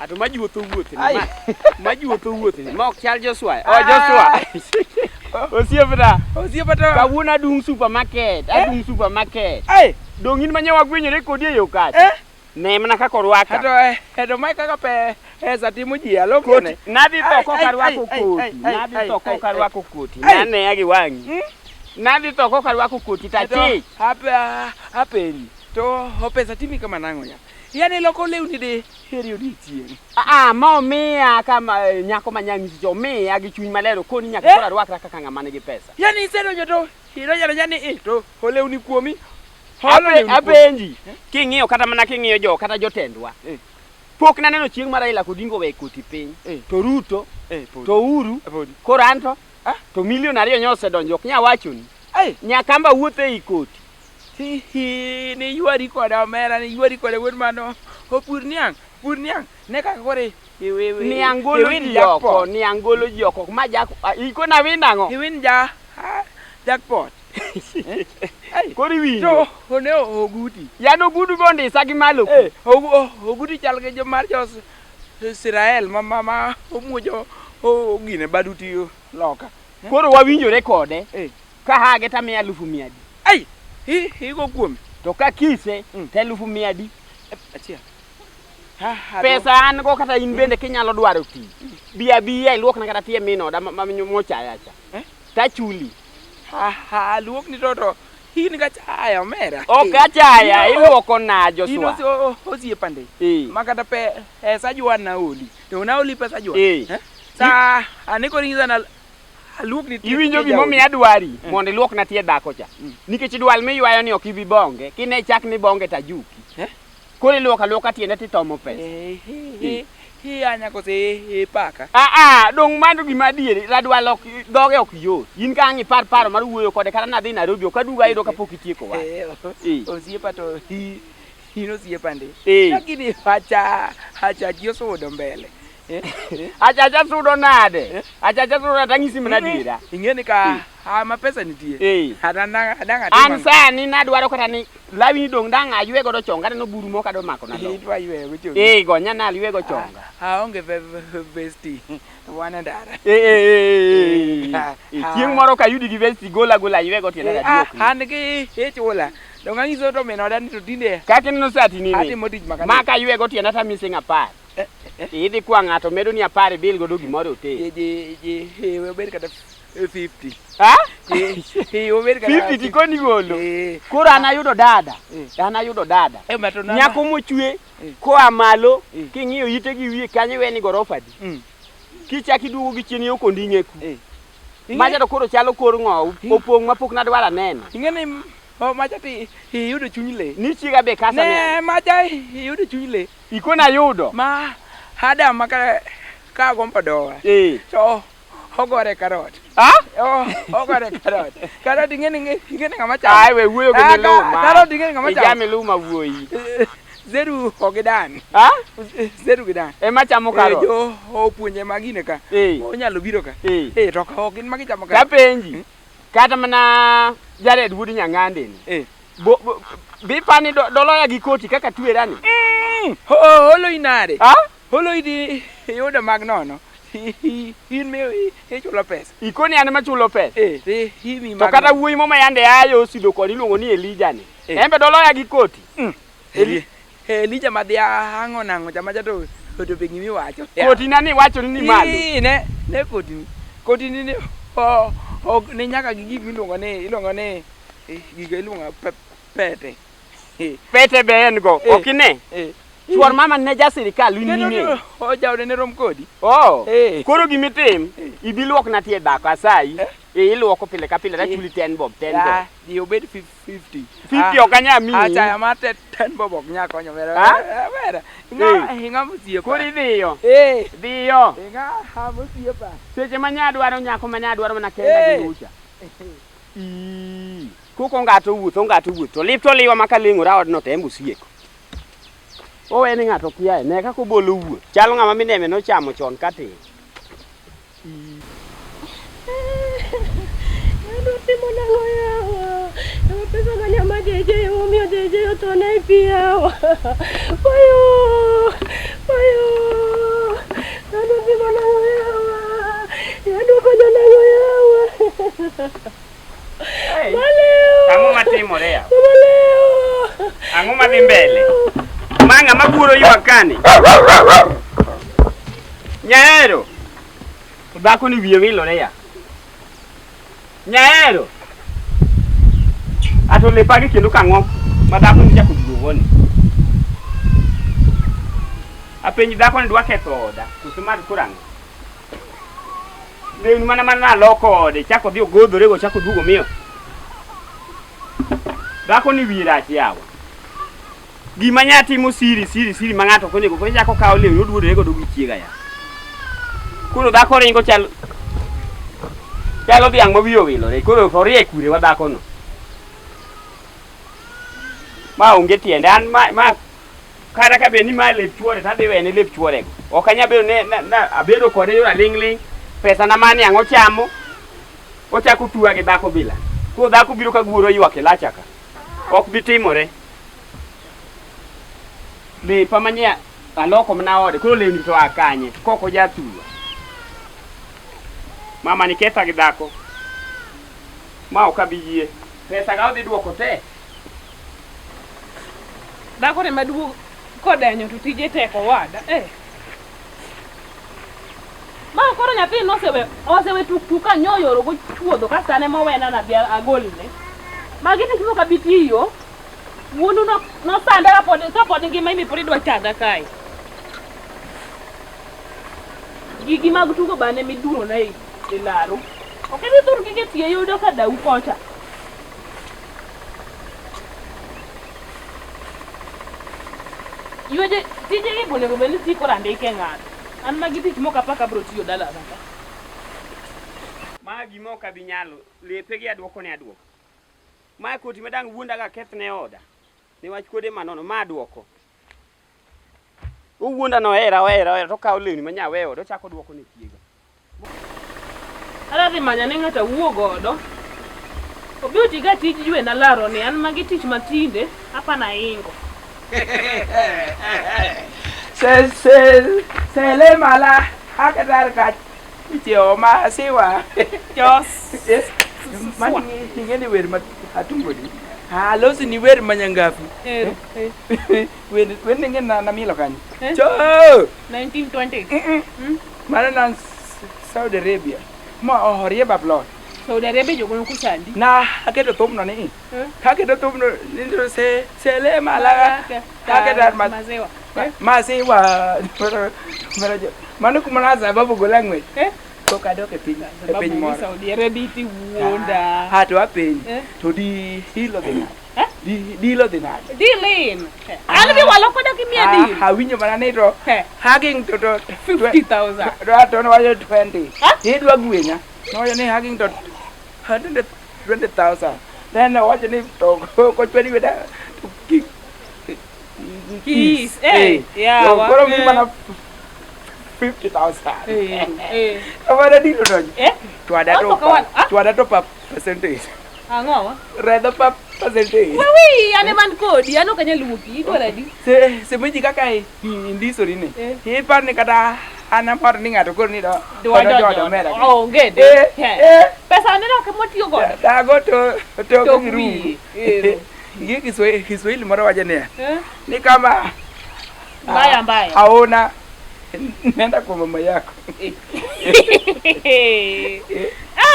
Ato majuotho wuoth ni. Ai. Majuotho wuoth ni. Ma ok chal Joshua. Oh Joshua. Osiepna. Osiepa to. Kawuono adung' supermarket. Adung' supermarket. Ai. Dong' in manya wagwenyore kodi e yo kacha. Eh? Ne mana kaka orwaka. Ato eh to mae kaka pesa timo ji alokone. Koti. Nadhi tho Ai, kok ai, arwako ai, koti. ai, ai, Nadhi ai, tho kok ai, arwako koti. Ai. Naneya gi wang'i. Mm? Nadhi tho kok arwako koti tachich. Apenji. To pesa timi kama nang'o ya? Yani loko lewni de heri odiechieng'. Ah, ma omiya kama nyako ma nyang'isi cha omiya gi chuny maler okoni nyaka Eh? koro arwakra kaka ng'ama nigi pesa. Yani isedonjo to idonjo adonja ni eh to olewni kuomi. Holo lewni kuomi. Apenji, king'iyo kata mana king'iyo jo kata jotendwa. Eh. Pok naneno chieng' ma Raila kod Odinga owe koti piny. Eh. To Ruto, Eh, podi. to Uhuru, Podi. koro anto, Ah. to milion ariyo nyo osedonjo ok nya wachoni. Ai. Nyaka amba wuotho ei koti. Hi hi ni ywari koda omera ni ywari koda wuod mano. Opur niang', pur niang'. Ne kaka koro iwe Niang' golo ji oko, niang' golo ji oko. Ma jak, ikona win ang'o? Iwin ja jackpot. Ai. Koro iwinjo. To one oguti. Yan ogudu be ondisa gi malo ku. Eh, oguti chal gi jo mar jo Israel ma ma ma omuojo gine baduti loka. Koro wawinjore kode. Eh. Ka hage tamiya alufu mia adi. Ai, igo kuome. To ka kise Mm. to alufu mia adi. Achiel. Ha, ha, Pesa an go kata in bende kinyalo dwaro tich. Bi abiya iluokna kata tie min oda mochaya cha. Eh? Tachuli. Ha, ha, luokni to to in ga chaya omera. Ok achaya iluoko na In Joshua. osiepa ndi. Eh. Ma kata pesa jwa naoli. To naoli pesa jwa. Eh. Eh? Sa ane koro inyisa na aluokni tie. Iwinjo tie gimomiyo adwari Mm. mondo iluokna tie dhako cha. Mm. Nikech dwal miywayo ni ok ibi bonge. Kine chak ni bonge tajuki. Eh? Koro iluoko aluoka tiende titomo pesa. jaodi. Eh, eh, anya kose paka. Ah ah, dong' mano gima adieri, radwal ok dhoge ok yot. In ka ang' ipar paro mar wuoyo kode kata nadhi Nairobi ok aduog ayudo kapok itieko wach. Eh, Eh. osiepa to in osiepa ndi. Eh. Lakini acha acha ji osudo mbele. Eh, eh. Achacha sudo nade? Achacha sudo nade tang'isi mana adiera. Ing'e ni ka ama pesa nitie. Eh. Adang' adang' atimo An sani nadwaro kata ni lawi ni dong' dang' aywe godo chonga aneno buru moko adwa mako na dho. Idwa yweyo go chongi. Eh, gonya na aywe go chonga. Aonge vesti. To wan e ndara. Eh eh eh, eh. Ah, Eh, ah. Chieng' moro kayudi gi vesti gola gola aywe go tienda Eh, ah, taduokni. An gi ichula. Dong' ang'iso to min oda ni to tinde Kaka ineno sati ni ni. atimo tich ma Ma ka aywe go tienda tamiyi siling' apar. Eh, eh. Idhi kwa ng'ato medo ni apar ibil godo gimoro e otel. Ji ji ji obed kata 50. Ha? Eh, obed kata 50 tikoni golo. Eh. Koro an ayudo dada. Eh. An ayudo dada. Eh, ma to nana- Nyako mochwe Eh. koa malo Eh. king'iyo ite gi wiye kanyo iwe ni gorofa di. Mm. Kichak iduogo gi chien yo konding'e ku. Eh. Macha to koro chalo kor ng'owu opong' mapok nadwar aneno. Ing'e ni oh, macha ti iyudo chuny le. Ni chiega be kasa Ne ne. macha iyudo chuny le. Ikona ayudo. Ma Adam ma ka ka gombo dowa. Eh. To ogore karot. Ha? Oh, ogore karot. Karot ing'e ni ing'e ni ng'ama chamo. Ai we wuoyo gi Ah, miluma. Karot ing'e ni ng'ama Ija chamo. miluma wuoyi. Eh, Zeru ok gidan. Ha? Zeru gidan. Ema chamo Eh, karot. jo opuonje magine ka. Eh. Onyalo biro ka. Eh. Eh, to ok gin magichamo karot. Tapenji. Kata mana Jared wuod Nyang'ande ni. Eh. Bipani doloya gi koti kaka twera ni. Mm, holo inade. Ha? Holo idi iyudo mag nono. In mi ichulo pesa. Ikoni an ema chulo pesa. Eh, ti imi To mag kata nono. wuoyi mo ma yande ayo osido kod iluongo ni Elija ni. Eh. En be doloya gi koti. Mm. Eli- Elija madhi ang'o nang'o chama cha to to be gimi wacho. Koti na ni wacho ni ni malo. Ii, ne ne koti ni. Koti ni ni o ok ni nyaka gi gik miluongo ni iluongo ni gigo iluongo pete. Eh, Pete be en go. Eh. Ok ine. eh. Chuor mama ne ja sirikal in Kendo ing'eyo. o jaode ne rom kodi. Oh. Eh. Koro gimitim, ibi luokna tie dhako asayi. Eh. Eh, iluoko pile ka pile tachuli 10 bob 10 bob. Ya, ji obed 50. 50 ok anyal miyi. Achaya mar 10 bob ok nyal konyo omera. Ah? Omera. Ing'a ing'a mosiepa. Koro idhiyo. Eh. Dhiyo. Ing'a mosiepa. Seche ma nyadwaro nyako ma nyadwaro mana kenda Eh. gi lucha. Ii. Koko ng'ato wuotho ng'ato wuotho. To lip to liwa ma kaleng'ora odno to en osieko. Owe ni ng'ato kiaye, ne kaka obolo wuoth. Chalo ng'ama mineme nochamo chon ka tin. Adwa timo nang'o yawa? Yawa pesa ma nyama JJ omiyo JJ othona e pi yawa. Wayo! Wayo! Hey. Maleo. Ang'o matimore ya? Maleo. Ang'o madhi mbele? Ma ng'ama guoro ywak kani? Nyaero. Dhako ni wiye wilore ya. Nyaero. Ato lepagi kendo kang'o ma dhako ni chako duogo ni. Apenji dhako ni dwa ketho oda, koso mar koro ang'o? Lewni mana mana naloko ode, chako dhi ogodhore go chako duogo miyo. Dhako ni wiye rach yawa. Gima nya timo siri siri siri ma ng'ato ok onego koro chako kawo lewni oduodore godo gi chiega ya. Koro dhako ringo chal chalo dhiang' ma wiye owilore. Koro orie kure wa dhako no. Ma onge tiende an ma, ma kata ka bed ni ma lep chuore to adhi wene lep chuorego. Ok anyal bedo ne, na, na, abedo kode yor aling'ling', pesa na mane ang' ochamo, ochako tuwa gi dhako bila. Koro dhako biro ka guoro ywak e lacha ka. Ok bi timore. Lepa manye aloko mana ode, koro lewni to a kanye, kok ojathurwa. Mama ni ketha gi dhako. Ma ok abi yie. Pesa ga odhi duoko te. Dhako ni maduog kodenyo to tije tek owada. Eh. Ma koro nyathi nosewe osewe tuk tuk ka nyoyoro go chuodho kasto an ema owena nadhi agolne. Magi tich mok abi tiyo. Wuonu no nosanda kapod ngima imi pod idwa chanda kae. Gigi mag tugo bane midurona e e laro. Ok idhi tur gige tie yudo ka dau kocha. Yueje tijegi be onego bed ni ti koro andike ng'ato. An magi tich mok apaka abiro tiyo dalana ka. Ma gima ok abi nyalo, lepegi aduoko ne aduoko. Ma koti ma dang' wuonda ga kethne oda. Niwach kode manono, ma aduoko. Owuonda nohera ohera ohera to okawo lewni ma nyaweyo ode ochako oduoko ne chiega. Adwa dhi manyo ane ng'ato awuo godo. Obi otiga tij ywena laro ni an magi tich matinde apa naingo. Se se sele mala akatar ka chiewo ma siwa. Jos. Yes. Mani ing'e ni wer ma atungoni. Ah, losi ni wer ma nyangafu. Ero. Eh. Wer wer ni na namielo kanyo. Eh? Cho! 1920. Mm. Mano na Saudi Arabia. Ma oriemba plot. Saudi Arabia jogo nokusandi. Na aketo thumno ni. Eh? Kaketo thumno ni to se sele mala kaketar ma Maziwa. Eh? masiwa. Mano kuma na sababu gola ng'wech. Eh? Pok adok e piny e piny Sababu moro. Saudi Arabia iti wuonda. Ha to apenji. Eh? To di dilo dhi nade? Eh? Di dilo dhi nade? Dilin. An bi walo koda kimiya dil. Ah, awinjo mana ni to Eh. hugging to to 50,000. To to nowacho 20. Ha? Idwa gwenya. Nowacho ni hugging to 120,000. Then owacho ni to kochwani weda to ki Kiss. Eh, yawa. Koro mi Eh. mana 50,000. Eh. Eh. Kamano dilo donjo. Eh? Twada to Opo kawan- ah? twada to pa percentage. Ang'o? Redho pa percentage. Wewe an ema an kodi, an ok anyal wuoki, idwaro adi? Se semeji kaka indisori ni. Eh. Ipar ni kata an amor ni ng'ato koro ni do Dwa do donjo. omera. Onge de. Eh, eh. Pesa aneno ok motiyo godo. Dago to to Tok gi rungu. wiye, ero. Gi Kiswahili Kiswahili moro wacho niya. Eh? Ni kama Mbaya mbaya. Hauna nenda kwa mama yako.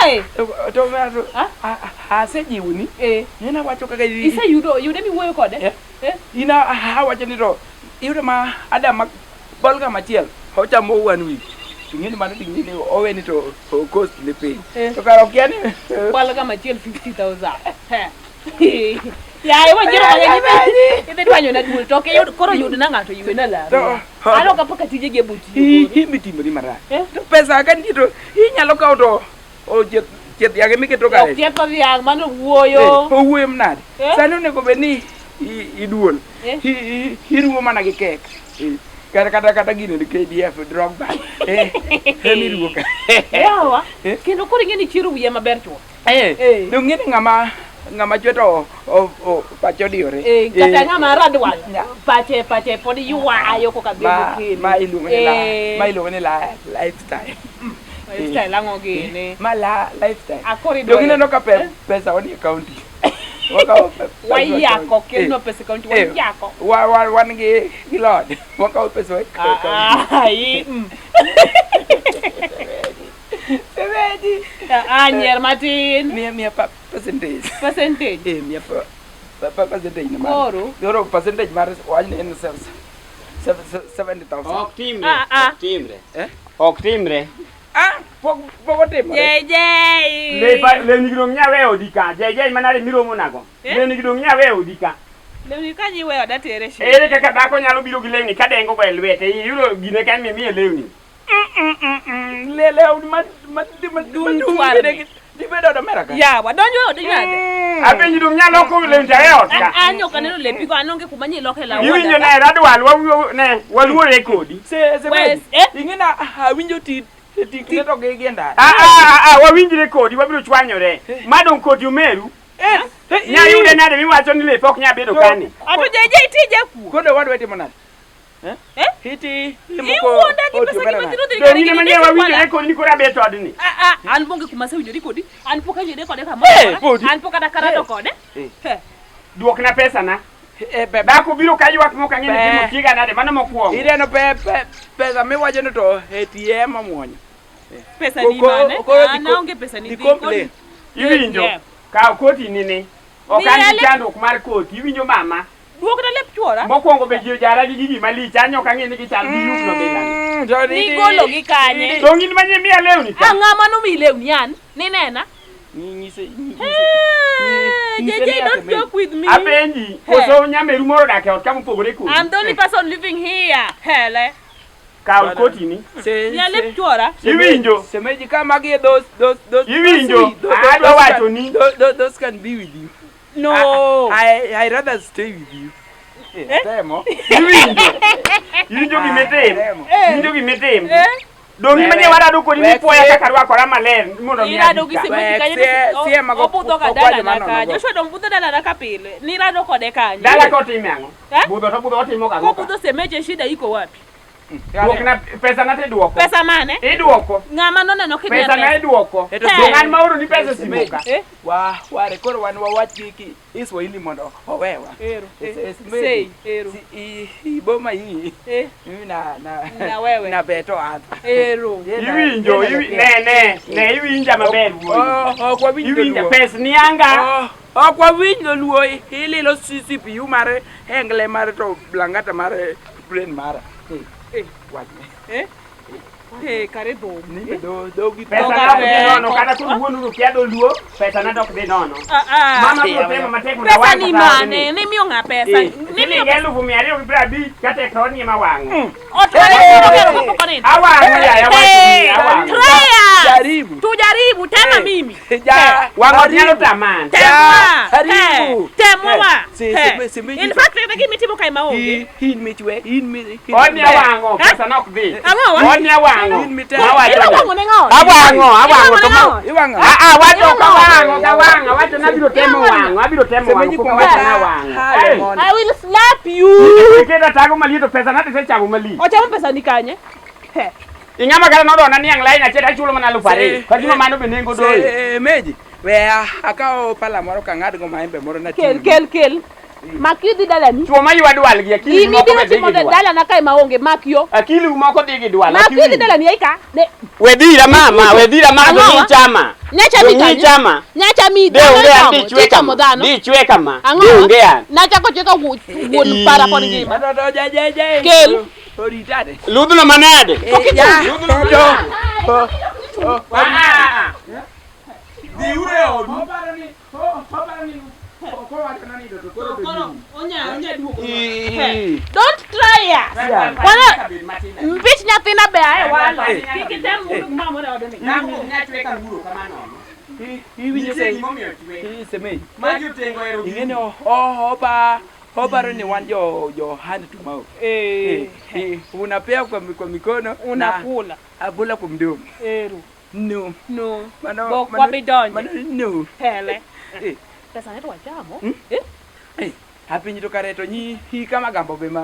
Ai, To to to Ah? asejiwoni. eh, Nena wacho kaka iseyudo yude miwuoyo kode? Eh. Eh? Ina awacho ni to iyudo ma Adam ma bolga machiel ochamo one week. Ing'e ni mano ting'e ni oweni to to cost ni piny. Eh. To kar okia ni Kwalo kama achiel 50,000. He. Yaye wanjiro mang'eny idhi dwanyo na duol to ok iyud koro yud na ng'ato ywe na laro. To- An ok apaka tije gi ebuti. imitimori marach. Eh? To pesa ka nitie to inyalo kawo to o chieth chieth yage miketo Ok kae. tiep dhiang' mano wuoyo. Eh, owuoyo manade. Eh? Sani onego bed ni iduol. Eh? Iruwo mana gi kek. Eh, Kata kata kata gino ni KDF Drogba. Eh, emiruwo ka. Yawa. Eh? Kendo koro ing'e ni chiro wiye maber chuth. Eh, Eh. dong ng'e ni ng'ama ng'ama chwe to pache odiyore. Eh, kata Eh, ng'ama radwal Nya. pache pache pod ywayo koka ma bedo ma iluongo ni la Eh. ma iluongo ni la lifestyle. Lifestyle ang'o gini? Ma la lifestyle. Akori Dong ineno ka pesa wanie county. Wakawo pesa Wayako e kelnwa pesa e county Eh. wayako. Wan gi lod. Wakawo pesa e county. Ah, ah, mm. Semeji. Ah, nyier matin. Miya percentage. Percentage. Eh, miya percentage na mar. Koro. Koro percentage mar wach ni en 70,000. Ok timre. Ah, ah. Ok timre. Eh? Ok timre. Ah, pok otimore. JJ. Lewni gi dong' nyawe e odi ka. JJ manade miromo nago? Eh? Lewni gi dong' nyawe e odi ka. Lewni ka nyiwe oda tere shi. Ere kaka dhako nyalo biro gi lewni ka dengo go e lwete? Iyudo gine ka mimiye lewni. Le lewni ma ma ma Dung dung twar. Dibedo od omera ka. Yawa, donjo e odi nade? Apenji dong' nyalo ko lewni to e ot ka. An ok aneno lepi go, an onge kuma nyiloke law. Iwinjo ne radwal wawuo ne waluore kodi. Se se Wes, eh? Ing'e na awinjo ti ti ti to gi gi ndara. Ah ah ah wawinjre kodi wabiro chwanyore. Ma dong' koti omeru. Eh, eh, Nya yude nade miwacho ni lepe ok nya bedo kani. Ato JJ tije kuo. Kodo wadwa timo nade? Eh? Iti Iwuonda gi pesa gi mathiro dhi Dong' kare in gini ema ne ne wawinjore kwala. kodi ni koro abet odni. Ah ah, an bonge kuma asewinjori kodi. An pok awinjore kode kamoro. Eh, amora. podi. An pok adakarado kode. Eh. He. Duokna pesa na. Eh, pe Dhako biro ka ywak mok ang'e ni Pe. timo tiega nade mano mokwongo. Ineno pe pe pesa miwacho ni to ATM omuonyo. Pesa ni mane? Koro An dhi ko- aonge pesa ni dhi dhi complain. Iwinjo? Yeah. Kaw koti ni ni. Ok Miya an gi lep- chandruok mar koti. Iwinjo mama? Duokna lep chuora. Mokwongo be ji ojara gi gigi malich. An ok ang'e ni gichal gi yugno bilani. To ni- Nigolo gi kanye? Dong' in manye miya lewni ka. Ang'a manomiyi lewni an? Ninena? Nyise nyise. Hey, Nyise JJ, ni don't asemedo. joke with me. Apenji, koso nyameru moro odak e ot ka mopogore kodi. I'm the only person living here. Hele. Kaw koti ni. Se Miya lep chuora. Iwinjo? Semeji ka magi e those Iwinjo? Adwa wacho ni- those can be with you. No. I rather stay with you. Eh, Temo. Iwinjo? Iwinjo gimitim? Temo. Iwinjo gimitim? Eh? Dong' in manye warado kodi Wek mipuoya se- kaka arwakora maler mondo mi Irado gi adhi ka. semeji Wek kanyo sie mago obudho ga okwajo dalana manono ka. go. Joshua dong budho dalana ka pile. Nirado kode kanye? Dala ka otime ang'o? Eh? Budho to budho otimo ga ang'o ka? Kobudho semeji shida iko wapi? Duokna pesa na tiduoko. Pesa mane? Iduoko. Ng'ama noneno kimiya Pesa na pesa? iduoko. Eh, to Dong' an maoro ni pesa simo ka. Eh? Wa ware koro wan wawach gi ki Kiswahili mondo owewa. Ero. Es- Eh. es- Sei, ero. Si i boma hii Eh. mimi na na Na wewe. na beto hapa. Ero. Iwinjo, ne ne ne iwinja maber wuoyi. Oh, ok wawinj Iwinja dholuo. pes nianga. Oh, ok wawinj dholuo ililo CPU mar hengle mar to blangata mar brain mara. Eh, Eh. wachne. Eh? Eh, kare dhom. Ni dho dhogi Pesa Dhoga na ok dhi ber. nono kata koro wuonu kia dholuo, pesa na dok dhi nono. Ah, ah. Mama biro temo matek mondo Pesa awang' ni kata mane? odni. Nimiyo ng'a pesa? Eh, Nimiyo Siling 250,000 kata e odni ema wang'o. Ot mane koro gero kapok onindo. Awang'o yaya wachni, awang'o. Treya! Jaribu. Tujaribu tema mimi. Ja, Wang'o ot nyalo jaribu. taman. Temwa. Jaribu. Temwa wa. Si- si- si- In fact, kata gima itimo kae maonge. In michwe, in mi in Odni ber. awang'o, Eh? pesa na ok dhi. Ang'o wa? Odni awang'o. In mitemo. Awacho ni- Iwang'o ne ng'o? Awang'o, awang'o to ma. Iwang'o. Ah, ah, wacho ok awang'o, ok awang'o, awacho ni abiro temo wang'o, abiro temo wang'o, Semeji pok kuom awacho ni awang'o. hale Eh, mondo. I will slap you. Iketa tago malich to pesa na tisechamo malich. Ochamo pesa ni kanye? He. Ing'ama kata nodona niang' lain achiel achulo mana 2,000. Se- Kagima mano be nengo doyo. Semeji, we akawo pala moro kang'ad go maembe moro na Kel kel kel. Mak idhi dalani. Chuo ma ywa dwal gi akili Gimi moko biro be dhi timo gi dwal. dalana kae maonge mak yo. Akili moko dhi gi dwal. Mak akili. idhi dalani aika. Ne Wedhira mama, wedhira mama Ang'o to wa? ni chama. nyacha To mi ni kanye? chama. Nyacha mi De dhano onge an ichamo, di chwe ichamo kama. dhano. Di chwe kama. Ang'o? De onge an. Nachako chweka wuon para pod ngima. To to ja ja ja. Kel. Oritade. Ludhno manade? Ja. Ludhno To. manade? Oh, oh. Ah, ah. Dhiuru e odu. Oparo ni, oparo ni, kowacho na ni to koro to ji. Don't try us. Yeah. Wana mpich nyathina be ae walo. Eh. Kik item wuondo gimoro amora e odni. Iwinjo Nitie se. gimomiyo chwe. Semeji. Magi otengo ero gi. Ing'e ni opa oparo ni wan jo jo hand to mouth. Eh. Eh, unapea kwa mikono na Unakula. akula kwa mdomo. Ero. No. No. Mano Bok mano- wabidonje. Mano no. Hele. Eh. Pesa ne to wachamo. Hmm? Eh? Eh, apinji to kare to nyi hi kama gambo be ma.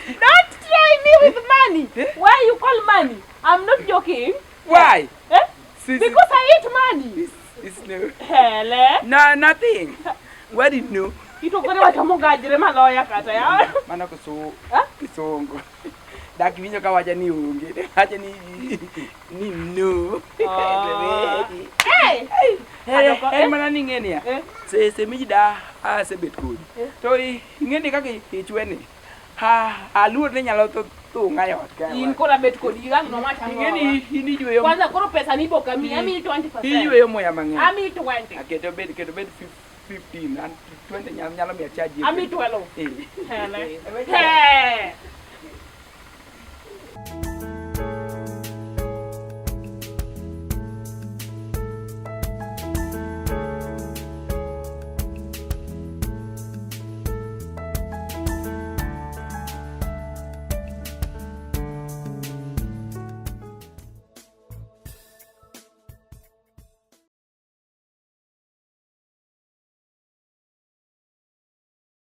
Don't try me with money. Eh? Why Why you call money? I'm not joking. Why? Eh? Sis- Because I eat money. It's no. Hele. No, nothing. What did no? Itokore wacho mogajre maloya kata ya. Mano kisu, Eh? kisungu. Dak winjo ka wacho ni onge. Wacho ni ni no. Ah. Hey! Eh, Adoko- en mana ni ing'e niya. Eh? Se se miji da asebet kodi. Eh. To ing'e ni kaka ichwe ni. Ha aluor ni nyalo thung'a e ot ka. In kora bet kodi ang' nowach ang'o? Ing'e ni in iyweyo Kwanza koro pesa ni boka mi, ami 20%. iyweyo muya mang'eny. Ami 20. Aketo bed keto bed 15 and 20 nyalo miya charge. Ami 12. Eh. Hele. Hey!